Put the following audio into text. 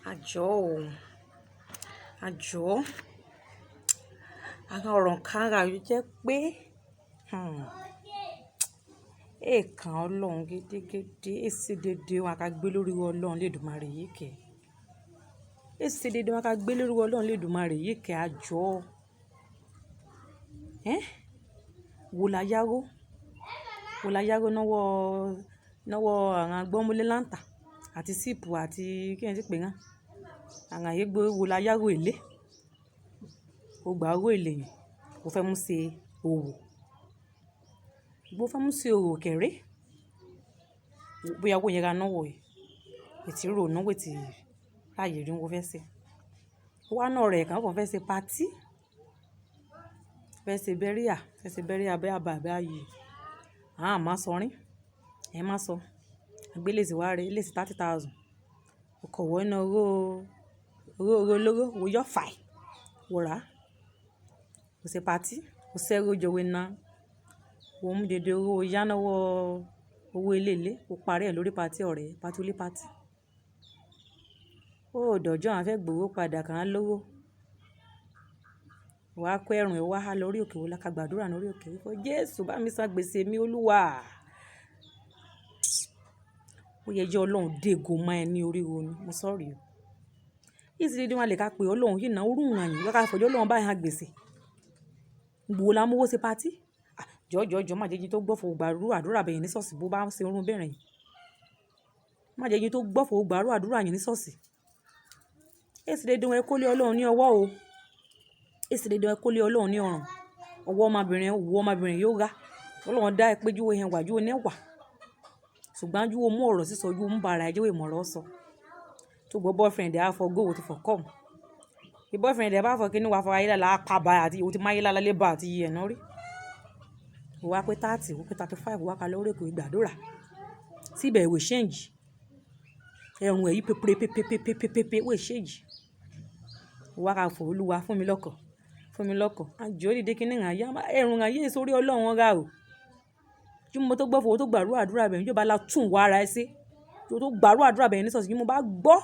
Àjọ́ o. Àjọ́. Àwọn ọ̀rọ̀ kan ra yìí jẹ́ pé, èèkàn Ọlọ́run gédégédé, èsì dédé wọn ká gbé lórí Ọlọ́run lédùmarè yìí kẹ́. Èsì dédé wọn ká gbé lórí Ọlọ́run lédùmarè yìí kẹ́ àjọ́. Ẹ́, wo la yáró? Wo la yáró náwọ́, náwọ́ àwọn agbọ́mọlé láǹtà àti síìpù àti kí ẹ ti pè wọ́n? Àwọn ayé gbé wo la yáró èlé. O gba owó èlé yẹn, o fẹ́ mú ṣe òwò. Bó fẹ́ mú ṣe òwò kéré, bóyá owó yẹn ra náwọ́ ẹ, ètí rò náwó ètí láàyè rí wọn fẹ́ ṣe. Ó wá ná ọ̀rẹ́ kan, ó fẹ́ ṣe party, fẹ́ ṣe burial, fẹ́ ṣe burial bí àbá àbí ayé. A máa sọrin, ẹ má sọ. Gbé léèsì wá re, léèsì 30,000. O kò wọ iná owó, owó owó olówó, owó yọ fàì, wò rà. O ṣe party, o ṣẹ́rọ jọwọ́ iná. O mú dédé owó yá náwọ́ owó eléèlé, o parí ẹ̀ lórí party ọ̀rẹ́, party olé party. Ó dọ̀jọ́ a fẹ́ gbowó padà kàn án lówó. Wà á kó ẹ̀rùn ẹ wá lórí òkè, wo la ká gbàdúrà lórí òkè. Wípé Jésù bá mi san gbèsè mi Olúwa. Ó yẹ jẹ́ Ọlọ́run dé go mọ́ ẹ ní orí wo ni, mo sorry o. Ìsì dédé wọn lè ká pé Ọlọ́run yìí náà ó rún àyìn, wọ́n ká fọjọ́ Ọlọ́run bá yẹn gbèsè. Gbogbo la mú owó ṣe party. Jọ̀ọ́ jọ̀ọ́ jọ̀ọ́ má jẹ́ jí tó gbọ́ fún gbàdúrà àdúrà bẹ̀yẹn ní ṣọ́ọ̀ṣì bó bá ń ṣe irun bẹ̀rẹ̀ yẹn. Má jẹ́ jí tó gbọ́ fún gbàdúrà àdúrà yẹn ní ṣọ́ọ̀ṣì. Èsì dédé wọn kó lé Ọlọ́run ní ọwọ́ o. Èsì dédé wọn kó lé Ọlọ́run ní ọrùn. Ọwọ́ ọmọbìnrin, ọwọ́ ọmọbìnrin yóò ga. Ọlọ́run dá ẹ pé jú wo yẹn wà, jú wo ní ẹwà. Ṣùgbọ́n jú wo mú ọ̀rọ̀ sísọ, jú wo mú bara ẹ, jú wo ìmọ̀ràn sọ. Tó gbọ́ boyfriend ẹ á fọ go, ó ti fọ come. Bí boyfriend ẹ bá fọ kíní wá fọ ayé lára, pa bá àti ó ti máyé lára lé bá àti iye ẹ̀ náà rí. Ó wá pé 30, ó pé 35, ó wá ka lórí òkè gbàdúrà. Síbẹ̀ ìwé change. Ẹ̀rùn ẹ̀ yí pépérépépépépépépé wé change. Ó wá ka fò Olúwa fún mi lọ́kàn, fún mi lọ́kàn. Àjọ́ dìde kíní hàn yá, ẹ̀rùn hàn yé sórí Ọlọ́run ra o. Jú mo tó gbọ́ fún owó tó gbàdúrà àdúrà bẹ̀rẹ̀, jú bá la tún wá ara ẹ sí. Jú tó gbàdúrà àdúrà bẹ̀rẹ̀ ní ṣọ́ọ̀ṣì, jú mo bá gbọ́.